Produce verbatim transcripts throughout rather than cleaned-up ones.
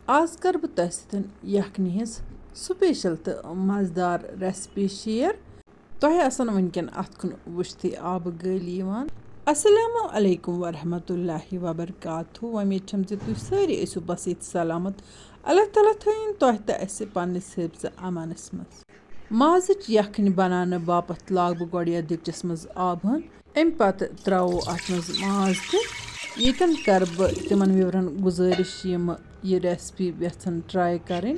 آز کَرٕ بہٕ تۄہہِ سۭتۍ یَکھنہِ ہٕنٛز سُپیشل تہٕ مَزٕدار ریسپی شیئر۔ تۄہہِ آسَن وٕنکٮ۪ن اَتھ کُن وٕچھتھٕے آبہٕ گٲلی یِوان۔ السلام علیکم ورحمۃ اللہ وبرکاتہ۔ وۄمید چھم زِ تُہۍ سٲری ٲسِو بس ییٚتہِ سلامت۔ اللہ تعالیٰ تھٲیِن تۄہہِ تہٕ اَسہِ پننِس حفظ امانس منٛز۔ مازٕچ یَکھٕنۍ بناونہٕ باپتھ لاگہٕ بہٕ گۄڈٕ یَتھ دیٖگچَس منٛز آب ہن۔ اَمہِ پتہٕ ترٛاوو اَتھ منٛز ماز تہِ۔ ییٚتٮ۪ن کَرٕ بہٕ تِمن viewerن گُزٲرِش، یِم یہِ ریسپی یژھن ٹراے کَرٕنۍ،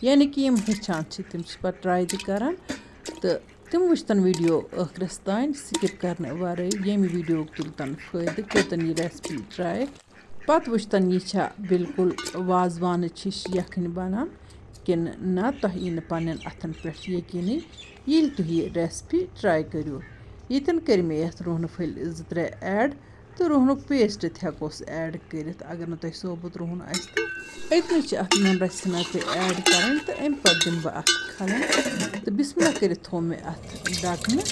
یعنی کہِ یِم ہیٚچھان چھِ، تِم چھِ پتہٕ ٹراے تہِ کَران۔ تہٕ تِم وٕچھتن ویڈیو ٲخرس تام سکپ کرنہٕ ورٲے، ییٚمہِ ویڈیوُک تُلتن فٲیدٕ، کٔرتن یہِ ریسپی ٹراے۔ پتہٕ وٕچھتن یہِ چھا بالکل وازوانٕچ ہِش یَکھٕنۍ بنان کِنہٕ نہ۔ تۄہہِ یی نہٕ پننٮ۪ن اَتھن پٮ۪ٹھ یقیٖنٕے، ییٚلہِ تُہۍ یہِ ریسپی ٹراے کٔرِو۔ ییٚتٮ۪ن کٔرۍ مےٚ یَتھ رُہنہٕ پھٔلۍ زٕ ترٛےٚ ایڈ تہٕ رُہنُک پیسٹ تہِ ہٮ۪کوس ایڈ کٔرِتھ، اگر نہٕ تۄہہِ ثوبوٗت رُہُن آسہِ تہٕ۔ أتنٕے چھِ اَتھ نُنہٕ رَژھِ ہنا تہِ ایڈ کَرٕنۍ تہٕ اَمہِ پَتہٕ دِمہٕ بہٕ اَتھ کھَلَن تہٕ بسم اللہ کٔرِتھ تھوٚو مےٚ اَتھ ڈَکہٕ۔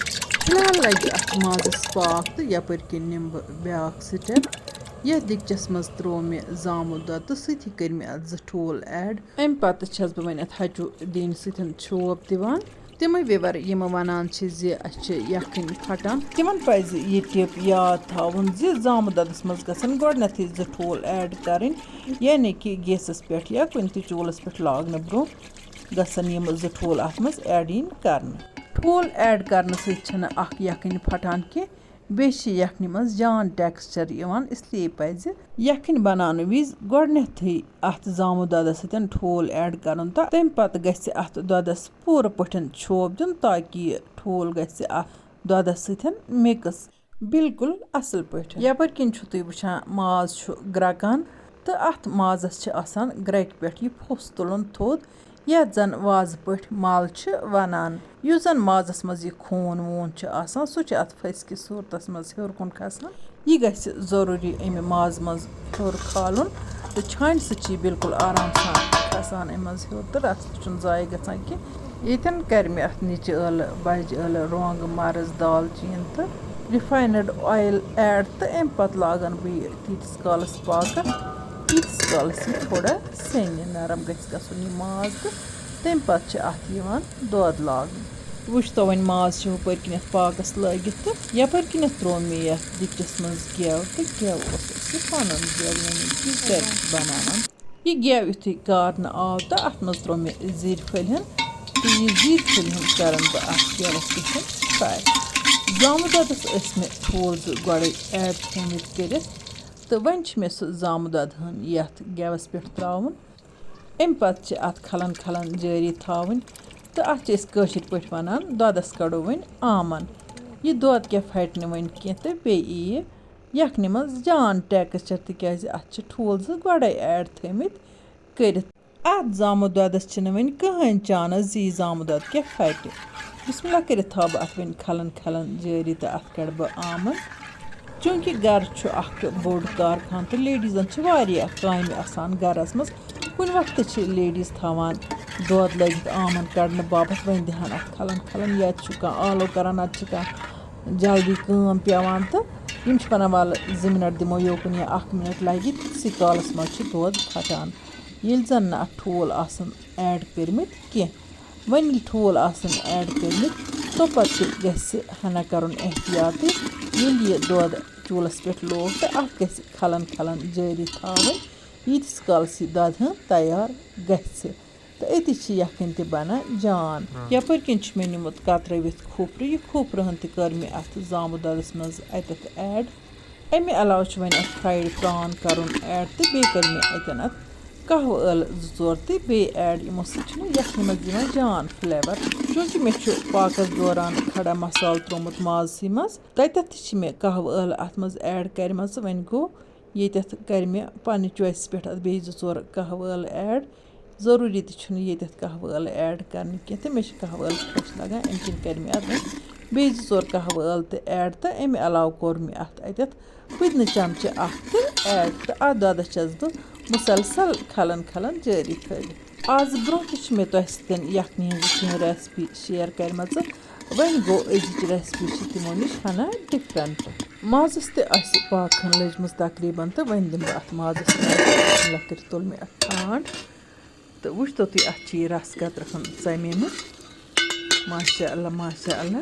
فی الحال لَگہِ اَتھ مازَس پاکھ تہٕ یَپٲرۍ کِنۍ نِمہٕ بہٕ بیٛاکھ سٹیپ۔ یَتھ دیٖگچَس منٛز ترٛوو مےٚ زامُت دۄد تہٕ سۭتی کٔرۍ مےٚ اَتھ زٕ ٹھوٗل ایڈ۔ اَمہِ پَتہٕ چھَس بہٕ وۄنۍ اَتھ ہَچوٗ دیٖنہِ سۭتۍ چھوپ دِوان۔ تِمَے viewer یِم وَنان چھِ زِ اَسہِ چھِ یَکھٕنۍ پھَٹان، تِمَن پَزِ یہِ ٹِپ یاد تھاوُن زِ زامُت دۄدَس منٛز گژھن گۄڈٕنٮ۪تھٕے زٕ ٹھوٗل ایڈ کَرٕنۍ، یعنی کہِ گیسَس پٮ۪ٹھ یا کُنہِ تہِ چوٗلَس پٮ۪ٹھ لاگنہٕ برٛونٛہہ گژھن یِم زٕ ٹھوٗل اَتھ منٛز ایڈ یِنۍ کَرنہٕ۔ ٹھوٗل ایڈ کَرنہٕ سۭتۍ چھَنہٕ اَکھ یَکھٕنۍ پھَٹان کینٛہہ، بیٚیہِ چھِ یَکھنہِ منٛز جان ٹیکسچر یِوان، اس لیے پَزِ یَکھٕنۍ بَناونہٕ وِزِ گۄڈٕنٮ۪تھٕے اَتھ زامُت دۄدَس سۭتۍ ٹھوٗل ایڈ کَرُن تہٕ تَمہِ پَتہٕ گژھِ اَتھ دۄدَس پوٗرٕ پٲٹھۍ چھوپ دیُن، تاکہِ یہِ ٹھوٗل گژھِ اَتھ دۄدَس سۭتۍ مِکٕس بالکل اَصٕل پٲٹھۍ۔ یَپٲرۍ کِنۍ چھُو تُہۍ وٕچھان، ماز چھُ گرٛٮ۪کان تہٕ اَتھ مازَس چھِ آسان گرٛٮ۪کہِ پٮ۪ٹھ یہِ پھوٚس تُلُن تھوٚد، یَتھ زَن وازٕ پٲٹھۍ مَل چھِ وَنان۔ یُس زَن مازَس منٛز یہِ خوٗن ووٗن چھُ آسان، سُہ چھُ اَتھ پھٔسۍ کِس صوٗرتَس منٛز ہیوٚر کُن کھسان۔ یہِ گژھِ ضروٗری اَمہِ مازٕ منٛز ہیوٚر کھالُن تہٕ چھانہِ سۭتۍ چھِ یہِ بالکل آرام سان کھسان اَمہِ منٛز ہیوٚر تہٕ رَس تہِ چھُنہٕ ضایع گژھان کینٛہہ۔ ییٚتٮ۪ن کَرِ مےٚ اَتھ نِچہِ ٲلہٕ، بَجہِ ٲلہٕ، رۄنٛگ، مَرٕژ، دالچیٖن تہٕ refined oil add تہٕ اَمہِ پَتہٕ لاگَن بہٕ یہِ تیٖتِس کالَس پاکَس، ییٖتِس کالَس یہِ تھوڑا سیٚنہِ، نرم گژھِ گژھُن یہِ ماز تہٕ تَمہِ پَتہٕ چھِ اَتھ یِوان دۄد لاگنہٕ۔ وٕچھ تو وۄنۍ، ماز چھِ ہُپٲرۍ کِنٮ۪تھ پاکَس لٲگِتھ تہٕ یَپٲرۍ کِنٮ۪تھ ترٛوو مےٚ یَتھ دیٖگچَس منٛز گٮ۪و تہٕ گٮ۪و اوس اَسہِ پَنُن گٮ۪و، یعنی کہِ گَرِ بَناوان۔ یہِ گٮ۪و یُتھُے کارنہٕ آو تہٕ اَتھ منٛز ترٛوو مےٚ زِرۍ پھٔلۍ ہن تہٕ یہِ زِرۍ پھٔلۍ ہن کَرَن بہٕ اَتھ گٮ۪وَس پٮ۪ٹھ fry۔ زامُت دۄدَس ٲسۍ مےٚ ٹھوٗل زٕ گۄڈَے ایڈ تھٲومٕتۍ کٔرِتھ تہٕ وۄنۍ چھِ مےٚ سُہ زامُت دۄد ہن یَتھ گٮ۪وَس پٮ۪ٹھ ترٛاوُن۔ اَمہِ پَتہٕ چھِ اَتھ کھَلَن کھَلَن جٲری تھاوٕنۍ تہٕ اَتھ چھِ أسۍ کٲشِر پٲٹھۍ وَنان دۄدَس کَڑو وۄنۍ آمَن۔ یہِ دۄد کیٛاہ پھَٹہِ نہٕ وۄنۍ کینٛہہ تہٕ بیٚیہِ یِیہِ یَکھنہِ منٛز جان ٹیکسچر، تِکیٛازِ اَتھ چھِ ٹھوٗل زٕ گۄڈَے ایڈ تھٲومٕتۍ کٔرِتھ۔ اَتھ زامُت دۄدَس چھِنہٕ وۄنۍ کٕہٕنۍ چانس زِ یہِ زامُت دۄد کیٛاہ پھَٹہِ۔ بسم اللہ کٔرِتھ تھاوٕ بہٕ اَتھ وۄنۍ کھَلَن کھَلَن جٲری تہٕ اَتھ کَڑٕ بہٕ آمَن۔ چوٗنٛکہِ گَرٕ چھُ اَکھ بوٚڑ کارخانہٕ تہٕ لیڈیٖزَن چھِ واریاہ کامہِ آسان گَرَس منٛز، کُنہِ وقتہٕ چھِ لیڈیٖز تھاوان دۄد لٲگِتھ آمَن کَڑنہٕ باپَتھ، وۄنۍ دِہَن اَتھ کھَلَن کھَلَن، یا چھُ کانٛہہ آلو کَران، نَتہٕ چھِ کانٛہہ جلدی کٲم پٮ۪وان تہٕ یِم چھِ وَنان، وَلہٕ زٕ مِنَٹ دِمو یوکُن یا اَکھ مِنَٹ لَگہِ، تِتسٕے کالَس منٛز چھِ دۄد پھَٹان، ییٚلہِ زَن نہٕ اَتھ ٹھوٗل آسَن ایڈ کٔرمٕتۍ کینٛہہ۔ وۄنۍ ییٚلہِ ٹھوٗل آسَن ایڈ کٔرمٕتۍ، توٚپَتہٕ تہِ گژھِ ہَنا کَرُن احتیاطٕے۔ ییٚلہِ یہِ دۄد چوٗلَس پٮ۪ٹھ لوگ تہٕ اَتھ گژھِ کھَلَن کھَلَن جٲری تھاوٕنۍ، ییٖتِس کالَس یہِ دۄدٕ ہٕن تیار گژھِ۔ تہٕ أتی چھِ یَکھٕنۍ تہِ بَنان جان۔ یَپٲرۍ کِنۍ چھُ مےٚ نیُمُت کَترٲوِتھ کھوٗپرٕ۔ یہِ کھوٗپرٕ ہٕن تہِ کٔر مےٚ اَتھ زامُت دۄدَس منٛز اَتٮ۪تھ ایڈ۔ اَمہِ علاوٕ چھُ وۄنۍ اَتھ فرٛایِڈ پرٛان کَرُن ایڈ تہٕ بیٚیہِ کَرِ مےٚ اَتٮ۪ن اَتھ قہوٕ ٲلہٕ زٕ ژور تہِ بیٚیہِ ایڈ۔ یِمو سۭتۍ چھُنہٕ یَکھنہِ منٛز یِوان جان فلیور۔ چوٗنٛکہِ مےٚ چھُ پاکَس دوران کھڑا مصالہٕ ترٛوومُت مازسٕے منٛز، تَتٮ۪تھ تہِ چھِ مےٚ قہوٕ ٲلہٕ اَتھ منٛز ایڈ کَرِمَژٕ۔ وۄنۍ گوٚو ییٚتٮ۪تھ کَرِ مےٚ پنٛنہِ چویسہِ پٮ۪ٹھ اَتھ بیٚیہِ زٕ ژور قہوٕ ٲلہٕ ایڈ۔ ضروٗری تہِ چھُنہٕ ییٚتٮ۪تھ قہوٕ ٲلہٕ ایڈ کَرنہٕ کینٛہہ تہٕ مےٚ چھِ قہوٕ ٲلہٕ خۄش لَگان، اَمہِ کِنۍ کَرِ مےٚ اَتھ وۄنۍ بیٚیہِ زٕ ژور قہوٕ ٲلہٕ تہِ ایڈ تہٕ اَمہِ علاوٕ کوٚر مےٚ اَتھ اَتٮ۪تھ پُدنہٕ چمچہٕ اَکھ تہٕ ایڈ تہٕ اَتھ دۄدَس چھَس بہٕ مُسلسل کھَلَن کھَلَن جٲری تھٲوِتھ۔ آز برٛونٛہہ تہِ چھِ مےٚ تۄہہِ سۭتۍ یَکھنہِ ہٕنٛز کینٛہہ ریسپی شیئر کَرِمَژٕ، وۄنۍ گوٚو أزِچ ریسپی چھِ تِمو نِش ہَنا ڈِفرَنٛٹ۔ مازَس تہِ آسہِ پاکہٕ ہَن لٔجمٕژ تقریٖباً تہٕ وۄنۍ دِمہٕ بہٕ اَتھ مازَس لَکٕٹۍ تُل مےٚ اَتھ کھنٛڈ۔ تہٕ وٕچھتو تُہۍ، اَتھ چھِ یہِ رَس قطرٕ ہن ژَمیمٕژ۔ ماشاء اللہ، ماشاء اللہ۔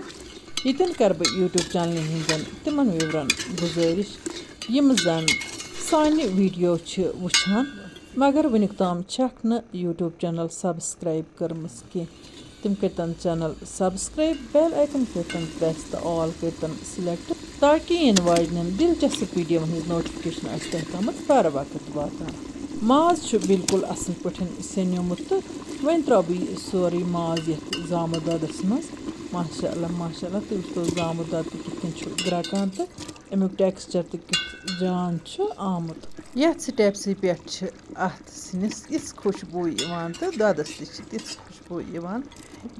ییٚتٮ۪ن کَرٕ بہٕ YouTube چینلہِ ہٕنٛدٮ۪ن تِمَن viewerن گُزٲرِش، یِم زَن سانہِ video چھِ وٕچھان، مگر وٕنیُک تام چھَکھ نہٕ YouTube channel subscribe کٔرمٕژ کینٛہہ۔ تِم کٔرۍتن channel subscribe، bell icon کٔرۍتن press تہٕ all کٔرۍتن select، تاکہِ یِنہٕ واجنٮ۪ن دلچسپ videoن ہٕنٛز notification آسہِ تۄہہِ تامَتھ بر وقت واتان۔ ماز چھُ بالکل اَصٕل پٲٹھۍ سیٚنیومُت تہٕ وۄنۍ ترٛاوٕ بہٕ یہِ سورُے ماز یَتھ زامُت دۄدَس منٛز۔ ماشاء اللہ، ماشاء اللہ، تُہۍ وٕچھتو زامُت دۄد تہِ کِتھ کٔنۍ چھُ گرٛٮ۪کان تہٕ اَمیُک texture تہِ کیُتھ جان چھُ آمُت۔ یَتھ stepسٕے پٮ۪ٹھ چھِ اَتھ سِنِس یِژھ خوشبوٗ یِوان تہٕ دۄدَس تہِ چھِ تِژھ خوشبوٗ یِوان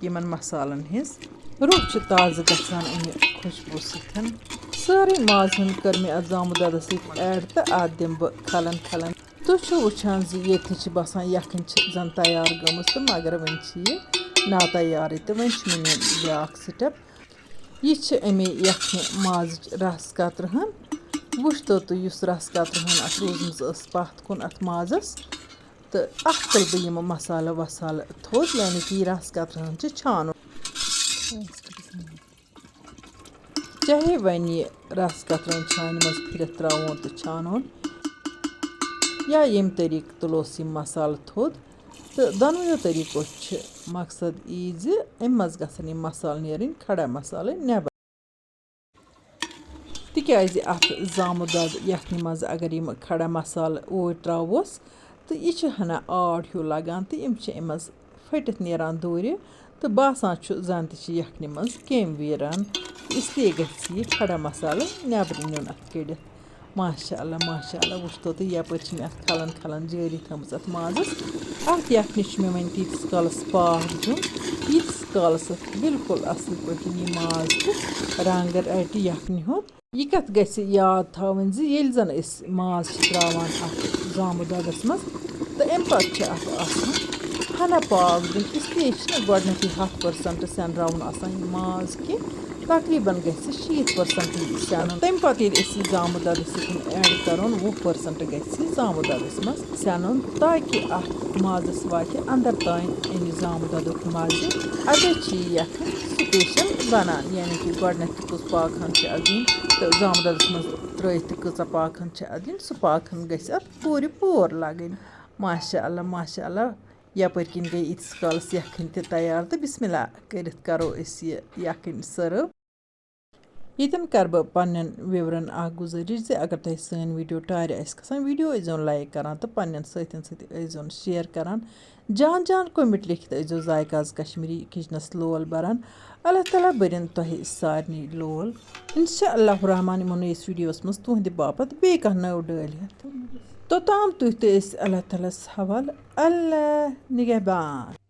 یِمَن مصالَن ہٕنٛز۔ روح چھُ تازٕ گژھان اَمہِ خوشبوٗ سۭتۍ۔ سٲرٕے ماز ہن کٔر مےٚ اَتھ زامُت دۄدَس سۭتۍ add تہٕ اَتھ دِمہٕ بہٕ کھلَن کھلَن۔ تُہۍ چھِو وٕچھان زِ ییٚتہِ چھِ باسان یَکھٕنۍ چھِ زَن تیار گٔمٕژ تہٕ مگر وۄنۍ چھِ یہِ ناتیارٕے تہٕ وۄنۍ چھِ مےٚ نیُن بیٛاکھ step۔ یہِ چھِ اَمے یَکھنہِ مازٕچ رَس قطرٕ ہن۔ وٕچھتو تُہۍ یُس رَس قطرٕ ہن اَتھ روٗزمٕژ ٲس پَتھ کُن اَتھ مازَس، تہٕ اَتھ تُلہٕ بہٕ یِم مصالہٕ وصالہٕ تھوٚد، یعنی کہِ یہِ رَس قطرٕ ہن چھِ چھانُن۔ چاہے وۄنۍ یہِ رَس قطرَن چھانہِ منٛز پھِرِتھ ترٛاوون تہٕ چھانون، یا ییٚمہِ طریٖقہٕ تُلوس یہِ مصالہٕ تھوٚد، تہٕ دۄنوٕیو طریٖقو چھِ مقصد یی زِ اَمہِ منٛز گژھن یِم مصالہٕ نیرٕنۍ کھڑا مصالہٕ نٮ۪بر۔ تِکیٛازِ اَتھ زامُت دۄد یَکھنہِ منٛز اگر یِم کھڑا مصالہٕ اوٗرۍ ترٛاووس، تہٕ یہِ چھِ ہنا آڈ ہیوٗ لَگان، تہٕ یِم چھِ اَمہِ منٛز پھٔٹِتھ نیران دوٗرِ، تہٕ باسان چھُ زَن تہِ چھِ یَکھنہِ منٛز کیٚمۍ ویران۔ اس لیے گژھِ یہِ کھڑا مصالہٕ نٮ۪برٕ نیُن اَتھ کٔڑِتھ۔ ماشاء اللہ، ماشاء اللہ، وٕچھتو تُہۍ یَپٲرۍ چھِ مےٚ اَتھ کھلَن کھلَن جٲری تھٲومٕژ اَتھ مازَس۔ اَتھ یَکھنہِ چھُ مےٚ وۄنۍ تیٖتِس کالَس پاکھ دیُن، ییٖتِس کالَس اَتھ بالکل اَصٕل پٲٹھۍ یہِ ماز تہٕ رنٛگ رَٹہِ یَکھنہِ ہُنٛد۔ یہِ کَتھ گژھِ یاد تھاوٕنۍ زِ ییٚلہِ زَن أسۍ ماز چھِ ترٛاوان اَتھ زامُت دۄدَس منٛز تہٕ اَمہِ پَتہٕ چھِ اَتھ آسان ہَنا پاکھ دیُن، اس لیے چھِنہٕ گۄڈٕنٮ۪تھٕے ہَتھ percent سٮ۪نراوُن آسان یہِ ماز کینٛہہ، تقریٖباً گژھِ شیٖتھ percent یہِ سٮ۪نُن۔ تَمہِ پَتہٕ ییٚلہِ أسۍ یہِ زامُت دۄدَس سۭتۍ add کَرون، وُہ percent گژھِ یہِ زامُت دۄدَس منٛز سٮ۪نُن، تاکہِ اَتھ مازَس واتہِ اَندَر تام اَمہِ زامہٕ دۄدُک مَزٕ۔ اَدٕ چھِ یہِ یَکھٕنۍ special بَنان، یعنی کہِ گۄڈٕنٮ۪تھ تہِ کُس پاکہٕ ہَن چھِ اَتھ دِنۍ تہٕ زامہٕ دۄدَس منٛز ترٛٲیِتھ تہِ کۭژاہ پاکہٕ ہَن چھِ اَتھ دِنۍ، سُہ پاکہٕ ہَن گژھِ اَتھ پوٗرِ پوٗر لَگٕنۍ۔ ماشاء اللہ، ماشاء اللہ، یَپٲرۍ کِنۍ گٔے ییٖتِس کالَس یَکھٕنۍ تہِ تیار تہٕ بسم اللہ کٔرِتھ کَرو أسۍ یہِ یَکھٕنۍ serve۔ ییٚتٮ۪ن کَرٕ بہٕ پنٛنٮ۪ن viewerن اَکھ گُزٲرِش زِ اگر تۄہہِ سٲنۍ video ٹارِ آسہِ کھسان، video ٲسۍزیون like کَران تہٕ پنٛنٮ۪ن سۭتٮ۪ن سۭتۍ ٲسۍزیون share کَران۔ جان جان comment لیکھِتھ ٲسۍزیو ذایقہ آز کشمیٖری kitchenس لول بَران۔ اللہ تعالیٰ بٔرِن تۄہہِ سارنٕے لول۔ انشاء اللہ الرحمن یِمو نٔیِس videoس منٛز تُہٕنٛدِ باپتھ بیٚیہِ کانٛہہ نٔو ڈٲلۍ ہٮ۪تھ۔ توٚتام تُہۍ تہٕ أسۍ اللہ تعالیٰ ہَس حوالہٕ۔ اللہ نگہبان۔